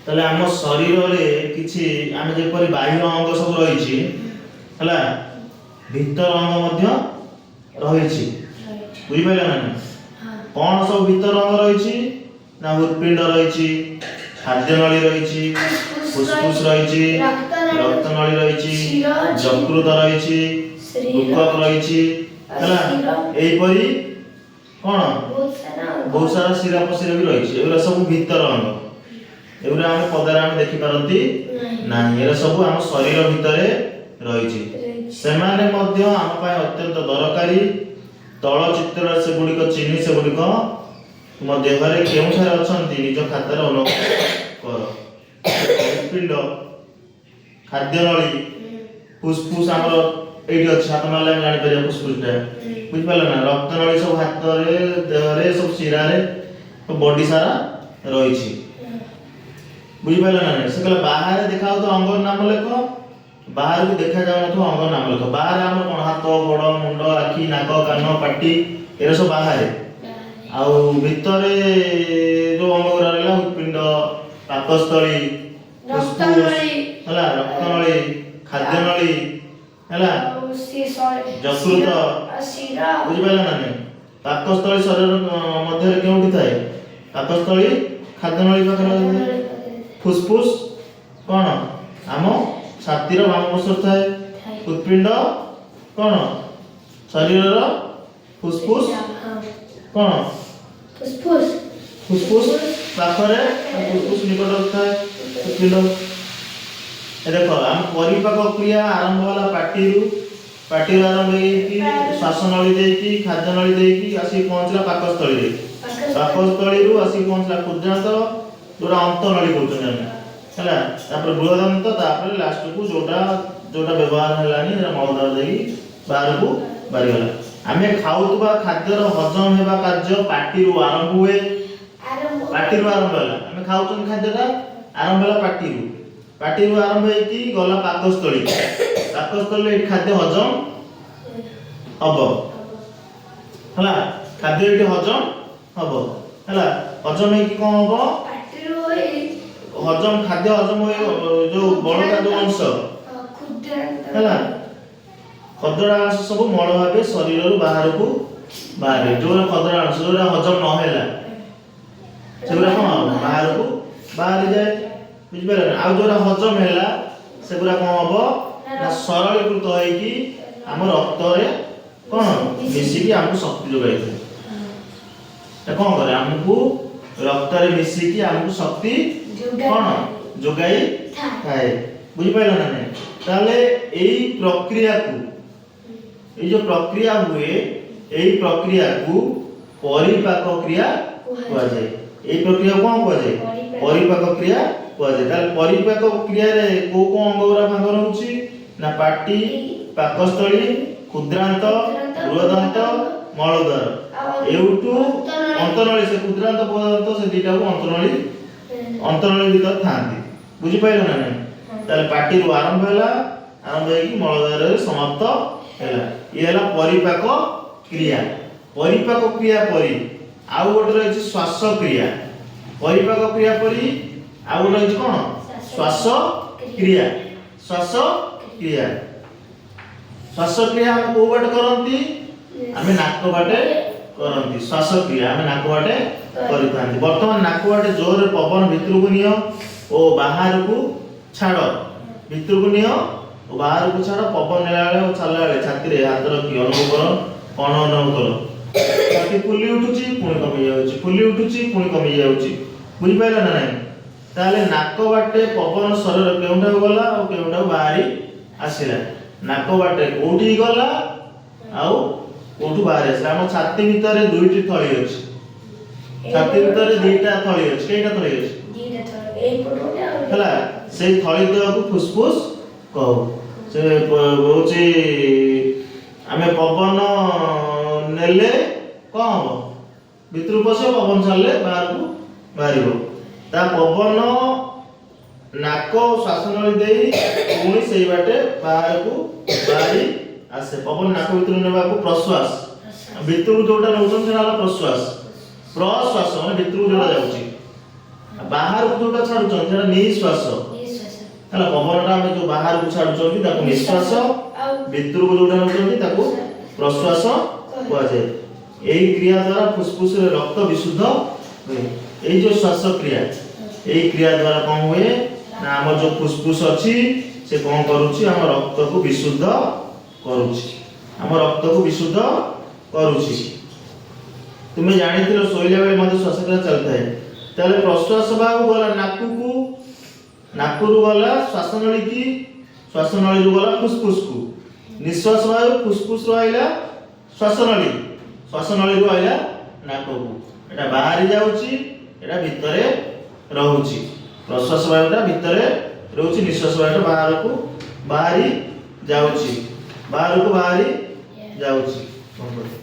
ତାହେଲେ ଆମ ଶରୀରରେ କିଛି ଆମେ ଯେପରି ବାହ୍ୟ ଅଙ୍ଗ ସବୁ ରହିଛି, ହେଲା, ଭିତର ଅଙ୍ଗ ମଧ୍ୟ ରହିଛି। ବୁଝିପାରିଲ ନା ନାଇଁ? କଣ ସବୁ ଭିତର ଅଙ୍ଗ ରହିଛି ନା ହୃତ୍ପିଣ୍ଡ ରହିଛି, ଖାଦ୍ୟନଳୀ ରହିଛି, ଫୁସଫୁସ ରହିଛି, ରକ୍ତନଳୀ ରହିଛି, ଯକୃତ ରହିଛି, ବୃକକ ରହିଛି, ହେଲା। ଏହିପରି କଣ ବହୁତ ସାରା ଶିରା ଉପଶିରା ବି ରହିଛି। ଏଗୁଡ଼ା ସବୁ ଭିତର ଅଙ୍ଗ। ଏଗୁଡ଼ା ଆମେ ପଦାରେ ଆମେ ଦେଖିପାରନ୍ତି ନାହିଁ। ଏଗୁଡ଼ା ସବୁ ଆମ ଶରୀର ଭିତରେ ରହିଛି। ସେମାନେ ମଧ୍ୟ ଆମ ପାଇଁ ଅତ୍ୟନ୍ତ ଦରକାରୀ। ତଳ ଚିତ୍ରରେ ସେଗୁଡ଼ିକ ଚିହ୍ନି ସେଗୁଡ଼ିକ ତୁମ ଦେହରେ କେଉଁଠାରେ ଅଛନ୍ତି, ନିଜ ଖାତାରେ ଅନୁଭବ କର। ହୃତ୍ପିଣ୍ଡ, ଖାଦ୍ୟନଳୀ, ଫୁସଫୁସ ଆମର ଏଇଠି ଅଛି। ହାତ ମାରିଲେ ଆମେ ଜାଣିପାରିବା ଫୁସଫୁସଟା। ବୁଝିପାରିଲ ନା? ରକ୍ତନଳୀ ସବୁ ହାତରେ, ଦେହରେ, ସବୁ ଶିରାରେ, ବଡି ସାରା ରହିଛି। ବୁଝିପାରିଲ ନା ନାଇଁ? ସେ କହିଲା, ବାହାରେ ଦେଖାଯାଉଥିବା ଅଙ୍ଗର ନାମ ଲେଖ, ବାହାରକୁ ଦେଖାଯାଉନଥିବା ଅଙ୍ଗର ନାମ ଲେଖ। ବାହାରେ ଆମର କଣ? ହାତ, ଗୋଡ, ମୁଣ୍ଡ, ଆଖି, ନାକ, କାନ, ପାଟି, ଏରା ସବୁ ବାହାରେ। ଆଉ ଭିତରେ ଯୋଉ ଅଙ୍ଗ ଗୁରା ରହିଲା, ହୃତ୍ପିଣ୍ଡ, ପାକସ୍ଥଳୀ, ଫୁସଫୁସ, ରକ୍ତନଳୀ। ହେଲା, ରକ୍ତନଳୀ, ଖାଦ୍ୟନଳୀ, ହେଲା, ଯକୃତ। ଶିର। ବୁଝିପାରିଲ ନା ନାଇଁ? ପାକସ୍ଥଳୀ ଶରୀର ମଧ୍ୟରେ କେଉଁଠି ଥାଏ? ପାକସ୍ଥଳୀ ଖାଦ୍ୟନଳୀ ପାଖରେ ଥାଏ। ଫୁସଫୁସ କଣ ଆମ ଛାତିର ବାମ ପାର୍ଶ୍ୱରେ ଥାଏ। ହୃତ୍ପିଣ୍ଡ କଣ ଶରୀରର ଫୁସଫୁସ କଣ ଫୁସଫୁସ। ଫୁସଫୁସ ପାଖରେ, ଫୁସଫୁସ ନିକଟରେ ଥାଏ ହୃତ୍ପିଣ୍ଡ। ଏ ଦେଖ, ଆମ ପରିପାକ କ୍ରିୟା ଆରମ୍ଭ ହେଲା ପାଟିରୁ। ପାଟିରୁ ଆରମ୍ଭ ହେଇକି, ଶ୍ୱାସନଳୀ ଦେଇକି, ଖାଦ୍ୟନଳୀ ଦେଇକି ଆସିକି ପହଞ୍ଚିଲା ପାକସ୍ଥଳୀରେ। ପାକସ୍ଥଳୀରୁ ଆସିକି ପହଞ୍ଚିଲା କ୍ଷୁଦ୍ରାନ୍ତ, ଯୋଉଟା ଅନ୍ତନଳୀ କହୁଛନ୍ତି ଆମେ, ହେଲା। ତାପରେ ବୃହଦାନ୍ତ, ତାପରେ ଲାଷ୍ଟକୁ ଯୋଉଟା ଯୋଉଟା ବ୍ୟବହାର ହେଲାନି, ସେଟା ମଳଦ୍ୱାର ଦେଇକି ବାହାରକୁ ବାହାରିଗଲା। ଆମେ ଖାଉଥିବା ଖାଦ୍ୟର ହଜମ ହେବା କାର୍ଯ୍ୟ ପାଟିରୁ ଆରମ୍ଭ ହୁଏ। ପାଟିରୁ ଆରମ୍ଭ ହେଲା। ଆମେ ଖାଉଛନ୍ତି ଖାଦ୍ୟଟା, ଆରମ୍ଭ ହେଲା ପାଟିରୁ। ପାଟିରୁ ଆରମ୍ଭ ହେଇକି ଗଲା ପାକସ୍ଥଳୀ। ପାକସ୍ଥଳୀରେ ଏଠି ଖାଦ୍ୟ ହଜମ ହବ, ହେଲା। ଖାଦ୍ୟ ଏଠି ହଜମ ହବ, ହେଲା। ହଜମ ହେଇକି କଣ ହବ? ପାଟିରୁ ହୋଇ ହଜମ, ଖାଦ୍ୟ ହଜମ ହୋଇ ଯୋଉ ବଳକା ଯୋଉ ଅଂଶ କ୍ଷୁଦ୍ରାନ୍ତ। ହେଲା, ଖଦଡ଼ା ଅଂଶ ସବୁ ମଳ ଭାବେ ଶରୀରରୁ ବାହାରକୁ ବାହାରେ। ଯୋଉଟା ଖଦଡ଼ା ଅଂଶ, ଯୋଉଟା ହଜମ ନ ହେଲା, ସେଗୁଡ଼ା କଣ ହବ? ବାହାରକୁ ବାହାରି ଯାଏ। ବୁଝିପାରିଲେ ନା? ଆଉ ଯୋଉଟା ହଜମ ହେଲା, ସେଗୁଡ଼ା କଣ ହବ ନା ସରଳୀକୃତ ହେଇକି ଆମ ରକ୍ତରେ କଣ ମିଶିକି ଆମକୁ ଶକ୍ତି ଯୋଗାଇଥାଏ। ଏଟା କଣ କରେ? ଆମକୁ ରକ୍ତରେ ମିଶିକି ଆମକୁ ଶକ୍ତି କଣ ଯୋଗାଇ ଥାଏ। ବୁଝିପାରିଲ ନା ନାଇଁ? ତାହେଲେ ଏଇ ପ୍ରକ୍ରିୟାକୁ, ଏଇ ଯୋଉ ପ୍ରକ୍ରିୟା ହୁଏ, ଏଇ ପ୍ରକ୍ରିୟାକୁ ପରିପାକ କ୍ରିୟା କୁହାଯାଏ। ଏଇ ପ୍ରକ୍ରିୟାକୁ କଣ କୁହାଯାଏ? ପରିପାକ କ୍ରିୟା କୁହାଯାଏ। ତାହେଲେ ପରିପାକ କ୍ରିୟାରେ କୋଉ କୋଉ ଅଙ୍ଗ ଗୁରା ଭାଗ ରହୁଛି ନା ପାଟି, ପାକସ୍ଥଳୀ, କ୍ଷୁଦ୍ରାନ୍ତ, ବୃହଦାନ୍ତ, ମଳଦ୍ୱାର। ଏଉଠୁ ଅନ୍ତନଳୀ, ସେ କ୍ଷୁଦ୍ରାନ୍ତ, ବୃହଦାନ୍ତ, ସେ ଦିଟାକୁ ଅନ୍ତନଳୀ, ଅନ୍ତନଳୀ ଭିତରେ ଥାନ୍ତି। ବୁଝିପାରିଲ ନା ନାଇଁ? ତାହେଲେ ପାଟିରୁ ଆରମ୍ଭ ହେଲା, ଆରମ୍ଭ ହେଇକି ମଳଦ୍ୱାରରେ ସମାପ୍ତ ହେଲା। ଇଏ ହେଲା ପରିପାକ କ୍ରିୟା। ପରିପାକ କ୍ରିୟା ପରି ଆଉ ଗୋଟେ ରହିଛି ଶ୍ୱାସ କ୍ରିୟା। ପରିପାକ କ୍ରିୟା ପରି ଆଉ ଗୋଟେ ରହିଛି କଣ? ଶ୍ୱାସ କ୍ରିୟା। ଶ୍ୱାସ କ୍ରିୟା, ଶ୍ୱାସକ୍ରିୟା ଆମେ କୋଉ ବାଟେ କରନ୍ତି? ଆମେ ନାକ ବାଟେ କରନ୍ତି। ଶ୍ୱାସକ୍ରିୟା ଆମେ ନାକ ବାଟେ କରିଥାନ୍ତି। ବର୍ତ୍ତମାନ ନାକ ବାଟେ ଜୋରରେ ପବନ ଭିତରକୁ ନିଅ ଓ ବାହାରକୁ ଛାଡ଼। ଭିତରକୁ ନିଅ ଓ ବାହାରକୁ ଛାଡ଼। ପବନ ନେଲା ବେଳେ ଓ ଛାଡ଼ିଲା ବେଳେ ଛାତିରେ ହାତ ରଖି ଅନୁଭବ କର। କଣ ଅନୁଭବ କର? ଛାତି ଫୁଲି ଉଠୁଛି, ପୁଣି କମି ଯାଉଛି, ଫୁଲି ଉଠୁଛି, ପୁଣି କମି ଯାଉଛି। ବୁଝିପାରିଲ ନା ନାଇଁ? ତାହେଲେ ନାକ ବାଟେ ପବନ ଶରୀର କେଉଁଠାକୁ ଗଲା ଆଉ କେଉଁଠାକୁ ବାହାରି ଆସିଲା? ନାକ ବାଟେ କୋଉଠିକି ଗଲା ଆଉ କୋଉଠୁ ବାହାରି ଆସିଲା? ଆମ ଛାତି ଭିତରେ ଦୁଇଟି ଥଳି ଅଛି। ଛାତି ଭିତରେ ଦିଟା ଥଳି ଅଛି। କେଇଟା ଥଳି ଅଛି? ଦିଟା ଥଳି, ଏଇପଟ ଗୋଟେ ଆଉ ହେଲା, ସେଇ ଥଳି ଦ୍ୱୟକୁ ଫୁସଫୁସ କହୁ। ସେ ହଉଛି ଆମେ ପବନ ନେଲେ କଣ ହବ? ଭିତରକୁ ପଶିବ। ପବନ ଛାଡ଼ିଲେ ବାହାରକୁ ବାହାରିବ। ତା ପବନ ନାକ ଓ ଶ୍ୱାସନଳୀ ଦେଇ ପୁଣି ସେଇ ବାଟେ ବାହାରକୁ ବାହାରି ଆସେ। ପବନ ନାକ ଭିତରକୁ ନେବାକୁ ପ୍ରଶ୍ୱାସ। ଭିତରକୁ ଯୋଉଟା ନେଉଛନ୍ତି, ସେଟା ହେଲା ପ୍ରଶ୍ୱାସ। ପ୍ରଶ୍ୱାସ ମାନେ ଭିତରକୁ ଯୋଉଟା ଯାଉଛି। ବାହାରକୁ ଯୋଉଟା ଛାଡୁଛନ୍ତି ସେଟା ନିଶ୍ୱାସ। ନିଶ୍ୱାସ। ହେଲା, ପବନଟା ଆମେ ଯୋଉ ବାହାରକୁ ଛାଡୁଛନ୍ତି ତାକୁ ନିଶ୍ୱାସ। ଆଉ ଭିତରକୁ ଯୋଉଟା ନେଉଛନ୍ତି ତାକୁ ପ୍ରଶ୍ୱାସ କୁହାଯାଏ। ଏଇ କ୍ରିୟା ଦ୍ୱାରା ଫୁସଫୁସରେ ରକ୍ତ ବିଶୁଦ୍ଧ ହୁଏ। ଏଇ ଯୋଉ ଶ୍ୱାସ କ୍ରିୟା, ଏଇ କ୍ରିୟା ଦ୍ୱାରା କଣ ହୁଏ ନା ଆମର ଯୋଉ ଫୁସଫୁସ ଅଛି, ସେ କଣ କରୁଛି? ଆମ ରକ୍ତକୁ ବିଶୁଦ୍ଧ କରୁଛି। ଆମ ରକ୍ତକୁ ବିଶୁଦ୍ଧ କରୁଛି। ତୁମେ ଜାଣିଥିଲ, ଶୋଇଲା ବେଳେ ମଧ୍ୟ ଶ୍ୱାସକ୍ରିୟା ଚାଲିଥାଏ। ତାହେଲେ ପ୍ରଶ୍ୱାସ ବାହୁ ଗଲା ନାକକୁ, ନାକରୁ ଗଲା ଶ୍ୱାସନଳୀକି, ଶ୍ୱାସନଳୀରୁ ଗଲା ଫୁସଫୁସକୁ। ନିଶ୍ୱାସ ବାୟୁ ଫୁସଫୁସରୁ ଆଇଲା ଶ୍ୱାସନଳୀ, ଶ୍ୱାସନଳୀରୁ ଆଇଲା ନାକକୁ। ଏଟା ବାହାରି ଯାଉଛି, ଏଟା ଭିତରେ ରହୁଛି। ପ୍ରଶ୍ୱାସ ବାୟୁଟା ଭିତରେ ରହୁଛି, ନିଶ୍ୱାସ ବାୟୁଟା ବାହାରକୁ ବାହାରି ଯାଉଛି, ବାହାରକୁ ବାହାରି ଯାଉଛି। କଣ କରିବ?